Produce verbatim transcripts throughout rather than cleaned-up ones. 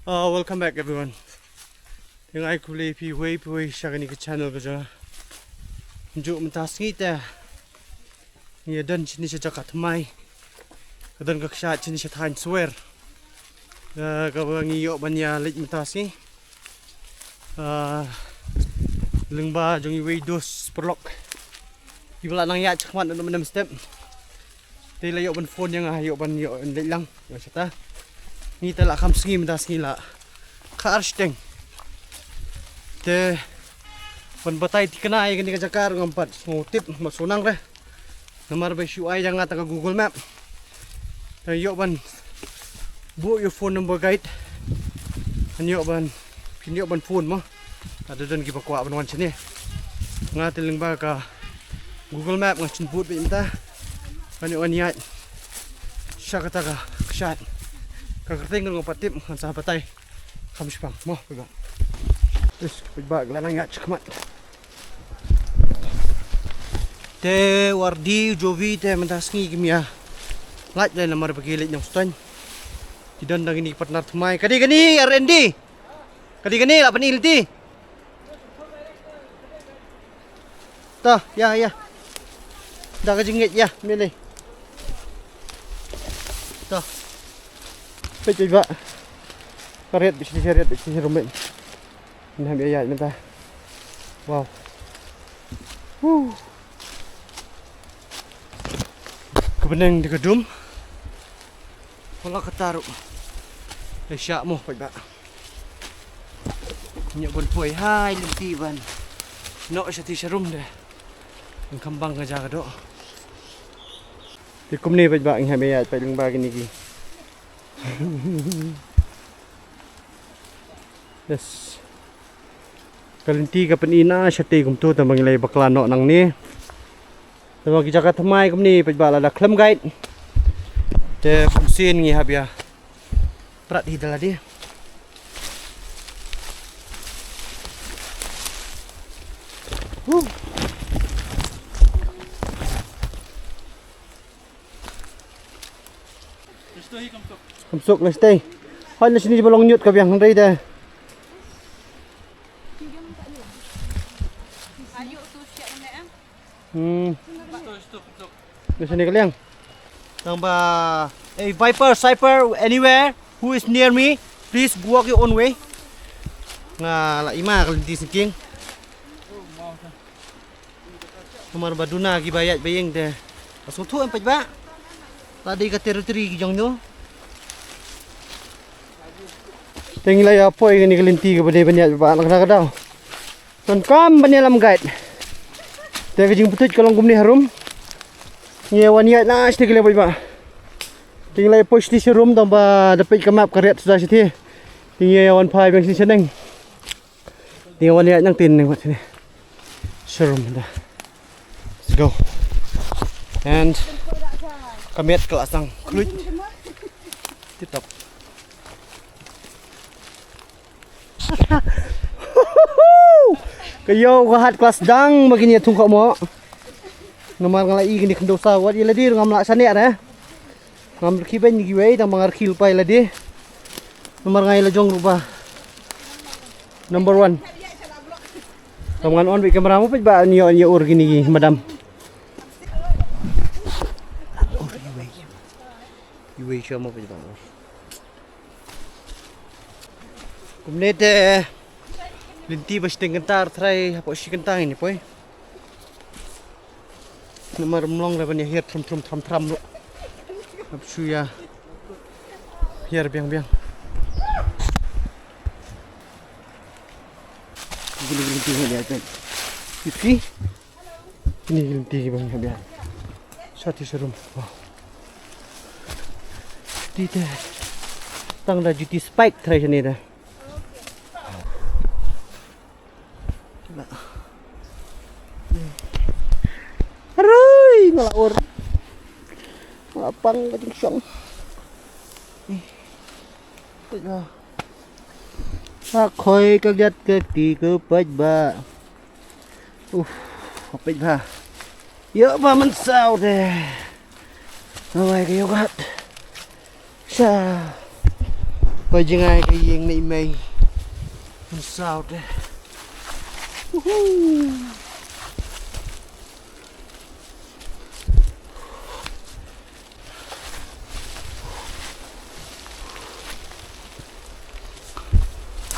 Uh, welcome back everyone. Te nga ai khublei phi wei phi wei sha kane ka channel ka jong nga. Mynta ka sngi te ngi don shane sha jaka thymmai. Ka don ka kshaid shane sha thaiñ Swer. Uh, kaba ngi ïoh ban ïa leit mynta ka sngi. Uh, lyngba jong iwei i dos paralok. Iba la nang ïaid shakhmat naduh mynne mynstep. Te la ïoh ban phone ïa nga, ïoh ban ïoh leit lang. Ïoh shata. Ngi te la kham sngi mynta ka sngi la kha ar shiteng. Te ban batai thikna ïa kane ka jaka ruh ngam pat sngewtip, ngam pat sngewthuh re. Namar ba shu ai ïa nga tang ka Google Map. Te ïoh ban buh ïa u phone number guide. Ngan ïoh ban, phin ïoh ban phone mo. Lada don kiba kwah ban wan shane. Nga te lyngba ka Google Map nga shu bud beit mynta. Ngan ïoh ban ïaid sha kata ka kshaid. Ka kyrteng ruh ngam pat tip, ngan sa batai. Kham shipang mo, paidbah. Yes, paidbah, la nang ïaid shakhmat. Te Wardi, Jovi te mynta ka sngi kim ïa lait lei namar ba ki leit Nongstoiñ. Ki don da kine ki partner thymmai. Ka dei kane R N D. Ka dei kane la pyni lynti. To, ïa, ïa. Da ka jingngeit ïa, mele. To. Peit ïa ba. Ka riat bishni, ka riat bishni rumet. Nang ïa ïa mynta. Wow. Huh. Ka bneng dei ka dum. Wala ka taru. Ai sha mo paidbah. Ngi ïoh ban poi ha i lynti ban noh shatei sharum de. Ngi kham bang ka jaka doh. Te kumne paidbah ngi hap ïaid pat lyngba kine ki. Yes. Ka lynti ka pyni na shatei kumto, tang ba ngi la bakla noh nangne. Tang ba ki jaka thymmai kumne paidbah lada khlem guide. Te bun sien ngi hap ïa prat hi da lade. Huh. Kam suk lei shatei. Hoi lei shini ba long ñiut ka biang hynrei te. Hmm. Lei shini ka liang. Tang ba, hey, Viper, Sniper, anywhere who is near me, please walk your own way. Nga la ima ka lynti sngewsih. Namar ba duna kiba ïaid ba ïeng te. Ba sngewthuh em paidbah. La dei ka territory ki jong ngi. Te ngi la ïa poi kane ka lynti kaba dei ban ïaid ba la ka daw. Donkam ban ïalam guide. Te ka jingpynthut ka long kumne harum. Ngi wan ïaid na shatei ka liang paidbah. Te ngi la ïa poi shatei sharum tang ba da peit ka map ka riat suda shatei. Te ngi ïa wan phai biang shatei shaneng. Te ngi wan ïaid nangtei neng wat sini. Sharum da. Let's go. And ka met ka la sdang khluit. Tip top. Ka ïew ka hat ka la sdang ba kin ïa thung ka mo. Namar nga la i kine khyndew saw wat ïa lade ruh ngam lah shaniah re. Ngam rkhie beiñ kiwei tang ba nga rkhie lypa ïa lade. Namar nga ïa la jong ruh ba number one. Tang ngan on beit camera mo peit ba ngi ïa ur kine ki madam. Iwei sha mo peit ba. Kumne te lynti ba shiteng kynta trai hapoh shi kynta ngin ïa poi. Namar ym long re ban ïa hiar thram thram thram thram lo. Hap shu ïa hiar biang biang. Gini gini gini gini aja. You see? Ini gini gini gini biang. Shatei sharum. Wow. Ti te. Tang da juti spike trai shane da. Haroi, nga la ur. Nga la pang ka jingshong. Peit ba. Ha khoi ka giat ka kti ka peit ba. Uf, peit ba. Ïoh ba mynsaw te. Awai ka ïoh gat. Sha. Poi jngai ka ïing na i mei. Mynsaw te. Woohoo.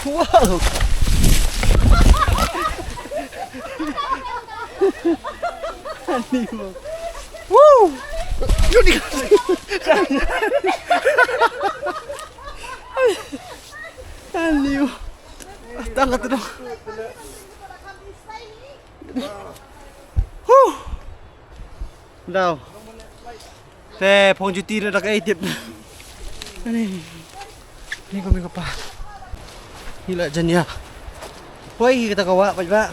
Wow. Woo. Aliu. Tang kata dong. Huh. Daw. Te phong juti da dak ai tip. Ani. Ni ko mi ko pa. Ni la jania. Poi kata ka wah pat ba.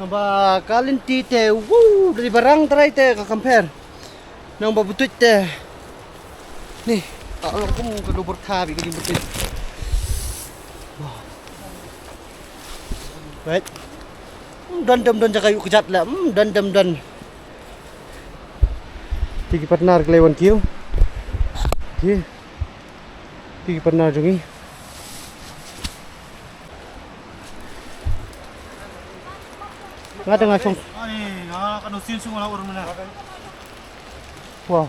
Naba ka lynti te wu dari barang trai te ka compare. Nang ba butut te. Ni, ta long kum ka dubur tha bi ka jing butut. Wah. Right. Don dem don jaka yu kejat la. Don dem don. Tiki partner kelewan kiu. Tiki. Tiki partner jongi. Nga tengah song. Ani, nga kanu sin sung la urun mana. Wow.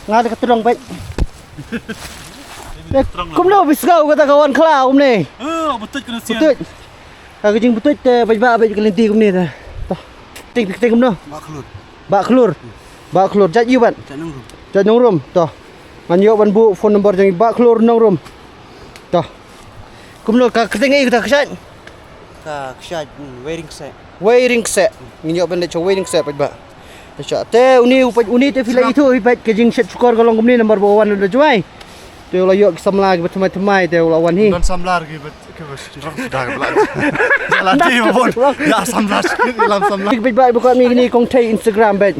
Nga da ka tdong beit. Kumno bisngaw kata ka wan khla kumne. Eh, butut kena sian. Butut. Ka jing butut te beit ba beit ka lynti kumne te. Toh. Ting ting kumno. Ba khlur. Ba khlur. Ba khlur jait yu ban. Jait nongrum. Jait nongrum. Toh. Ngan ïoh ban buh phone number jong i ba khlur nongrum. Toh. Kumno ka kyrteng i kata ka shait. Ka shait wairing set. Wairing set. Ngin ïoh ban leit sha wairing set beit ba. Te uni u peit uni te phi la ithuh hi peit ka jingshet shukor ka long kumne number one da jwai. Te u la ïoh ki samla kiba thymmai thymmai te u la wan hi. Don samla ki ba ki ba strong suda ka bla. Jala ti ba bon. Ya samla. Lam samla. Beit ba ba ka mi ni kong thei Instagram beit.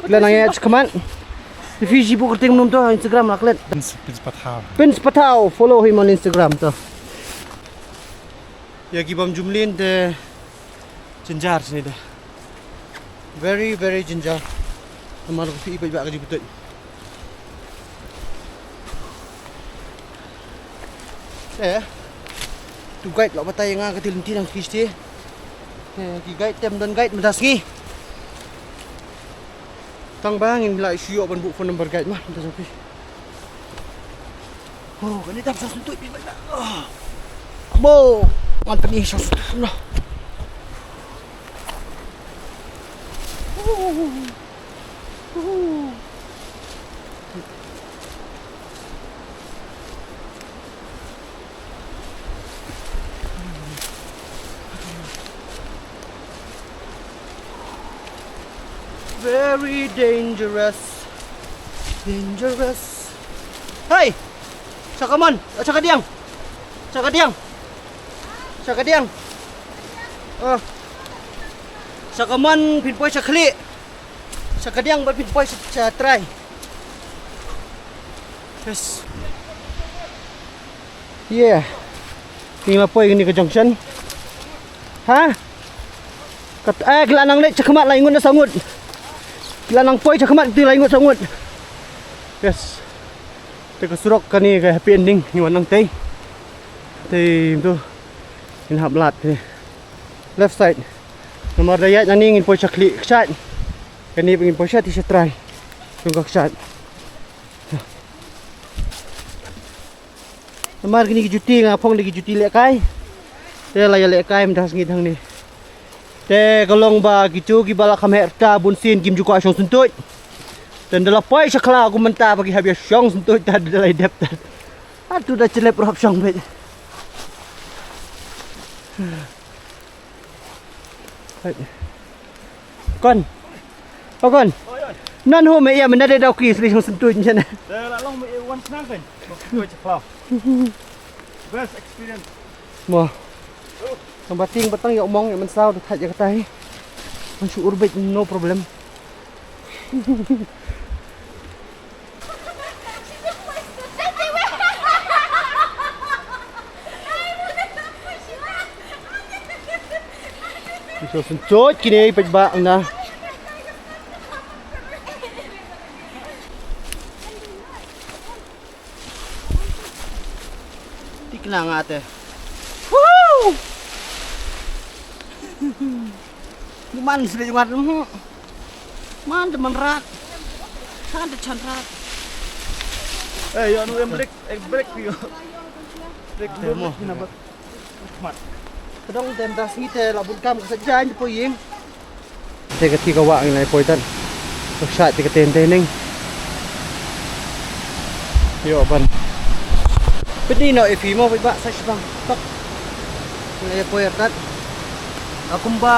La nang ya chkaman. Te phi ji bu kyrteng num to Instagram la klet. Pins Pins Pathaw. Pins Pathaw, follow him on Instagram to. Ya ki bam jumlin te. Jynjar sini da. Very very jynjar. Namar ku phi i peit ba ka jubutut. Eh. Tu guide la batai nga ka til nti nang fish ti. Eh, ki guide tem don guide mynta sngi. Tang ba ngin la shu ïoh ban buh phone number guide ma mynta jong phi. Oh, kane dap shong sngewthuh beit beit. Mo, ngan pyni shong sngewthuh noh. Very dangerous. Dangerous. Hey! Shakaman, shakadiang. Shakadiang. Shakadiang. Ah. Shakaman phin poi shakhlieh. Shakadiang ba phin poi sha, sha trai. Yes. Yeah. Ngi la poi kane ka junction. Ha? Kat, eh, ki la nang leit shakhmat lai ngut na saw ngut. Ki la nang poi shakhmat tu lai ngut saw ngut. Yes. Te ka surok kane ka happy ending ngi wan nangtei. Te tu. Ngin hap lad te. Left side. Namar da ïaid nani ngin poi shakhlieh kshaid. Kane ngin poi sha ti sha trai. Jong ka kshaid. Namar kine ki juti nga phong da ki juti lehkai. Te la ïa lehkai mynta sngi tang ni. Te ka long ba kitu kiba la kham heh rta bun sien kim ju kwah shong sngewthuh. Te ynda la poi sha khla kum mynta ba ki hap ïa shong sngewthuh ta da la ïa dep ta. Atu da chlep ruh hap shong beit. Kon. O kon. Nan ho me ïa mynta de dau ki sli shong sngewthuh nchen. Te la long me wan snang kan. Best experience. Mo. Tang ba tieng ba tang ïa u mong ïa mynsaw da thait ïa kata hi. Man shu ur beit no problem. Ki sngewthuh kine pat ba na. Kna nga te. Woo! Ni man sli ngat. Mhm. Man te man rat. Kan te chan rat. Eh, yo, anu em break, em break yo. Break, te mo. Break, na bat. Mat. Ka dong tem da sngi te la bun kam ka sa jan po ïing. Te ka ti ka wah ngi la ïa poi tad. Ka shait te ka ten te ning. Ïoh ban. Peit noh ïa phi mo, peit ba sa shibang. Tok. Ngi la ïa poi tad. A kumba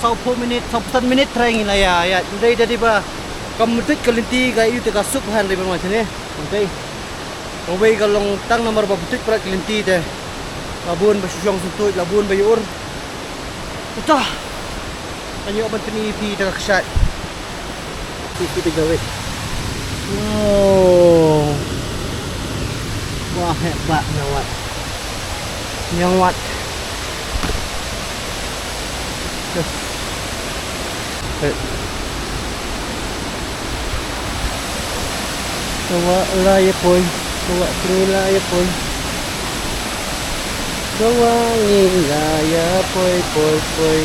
sawphew minit, sawphew san minit trai ngi la ïa, ïa. Dei da dei ba kam mutut ka lynti ka ïu te ka sup han dei ban wan shane. Dei. Kawei ka long tang namar ba butut palat ka lynti te. La bun ba shu shong sngewthuh, la bun ba ïa ur. Uta. Kan ïoh ban pyni ïa phi da ka kshaid. Phi phi te jawet. Oh. Wah, hebat nyawat. Nyawat. Yes. Hey. Ka wah la ïa poi, ka wah tru la ïa poi. Ka wah ngi la ïa poi, poi, poi.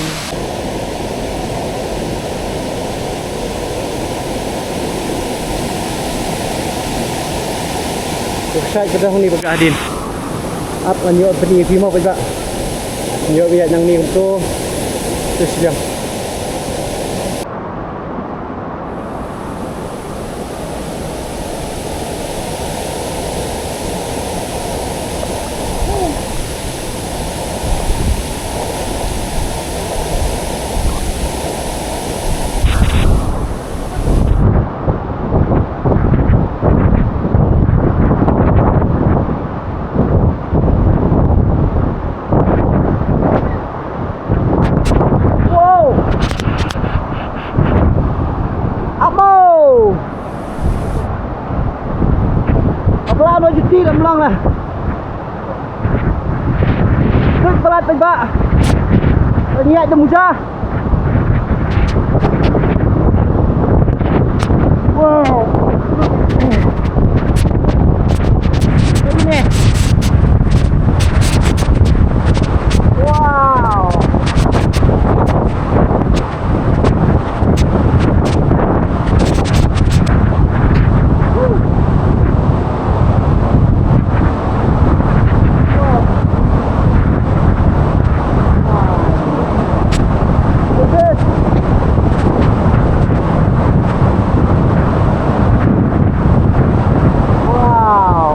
Ka kshaid ka dang ni ba ka hadien. Ap ngan ïoh pyni ïa phi mo paidbah. Ngan ïoh ïaid nangne kumto. Te shiliang. Wow! Amo! Ka plan wa juti lam lang lah. Tut palat paidbah. Niat da muja. Wow. Ini. Wow. Wow.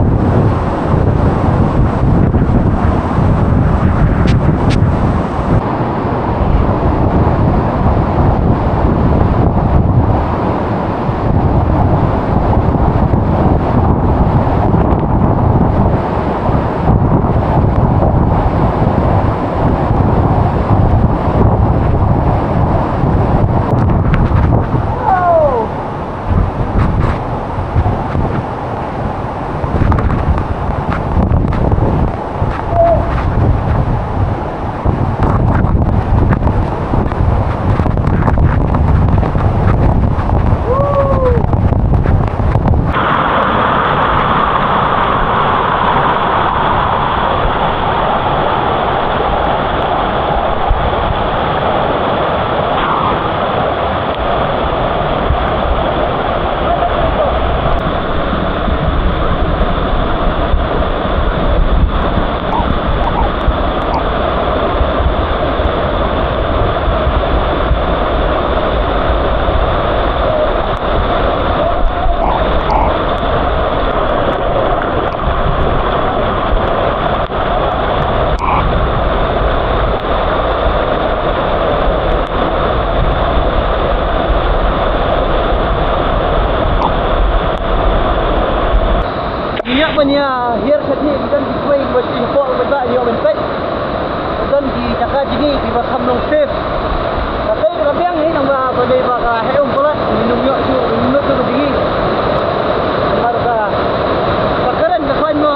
Ngi ïa ban ïa hiar khatni ki don ki kwai ba shu hapoh ba ïa ban peit. Don ki jaka jngi kiba kham long safe. Ka dei ka biang hi nang ba ba dei ba ka heh um palat, ngi nym ïoh shuh, ngi nym lut shuh ka jngi. Namar ka, ka karen ka khlaiñ mo.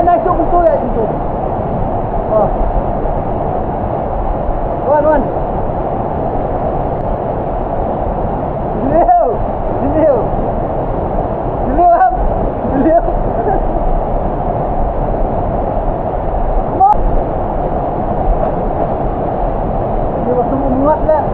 Guys, tu betul ya, tu. Oh. Wan, wan. Jileu, jileu. Jileu, am. Jileu. Come on. Ini masuk muat dah.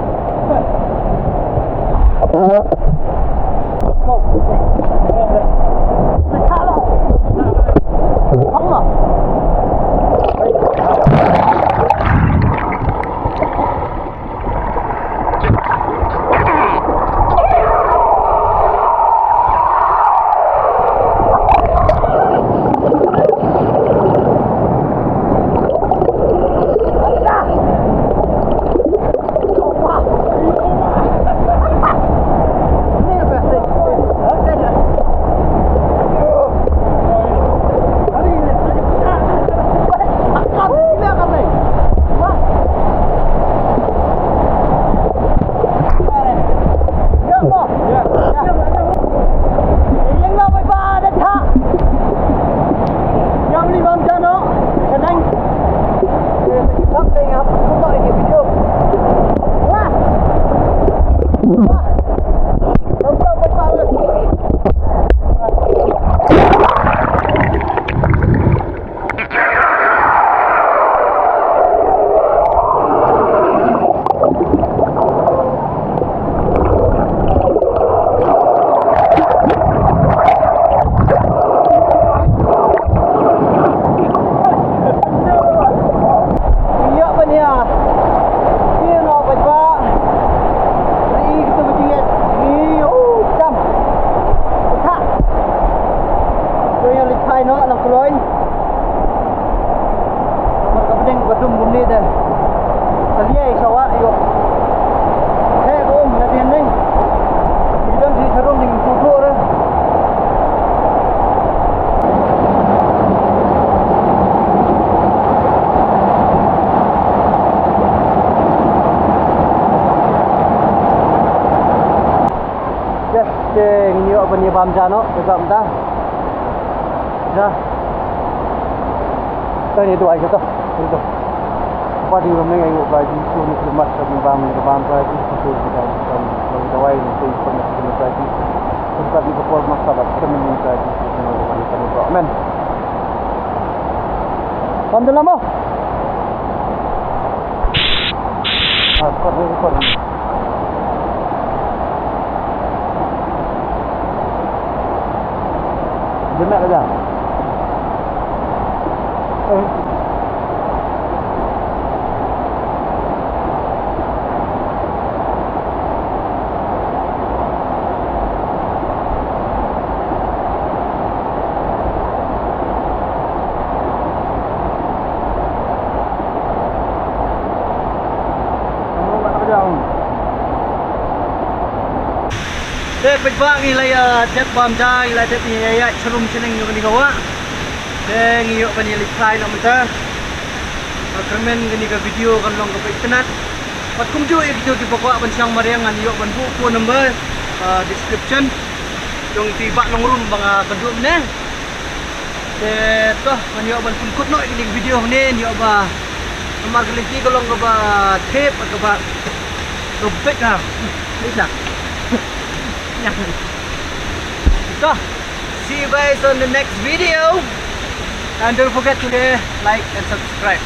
Ïa ban ïa. Ïa no ba ba. Ri tu ba jingit. Ni u tam. Ta. Tu ïa li phai no lang kloi. Mar ka bdeng ka dum bun ni de. Ka liai sawa ïo. He ko um na dien ni. Ni dang si sarum ding tu tu re. Yes, te ngin ïoh ban ïa bam ja noh, te kam ta. Ja. Te ni duwai ka to. Ni to. Pati ba meng ai ngu ba ji su ni khidmat ka bam ka bam ka ji su su ka bam ka duwai ni te ka ni ka ji. Ka ni ka por ma ka ba ka ni ka ji su ka ni ka ni. Amen. Bam dalam mo. Ah, kuat ni, kuat ni. Jemek aja. Eh. Te peit ba ngi la ïa dep bam ja, ngi la dep ïa ïa sharum shaneng ïa kane ka wah. Te ngi ïoh ban ïa leit phai noh mynta. Ba kyrmen kane ka video kan long kaba itynnat. Bad kumjuh ïa kito kiba kwah ban shang mariang ngan ïoh ban buh phone number, ah, description. Jong ito i bah nongrum ba nga kynduh mynne. Te to, ngan ïoh ban pynkut noh ïa kane ka video hangne, ngan ïoh ba namar ka lynti ka long kaba thep, kaba, kaba beit ha. Beit na. To, see you guys on the next video. And don't forget to like and subscribe.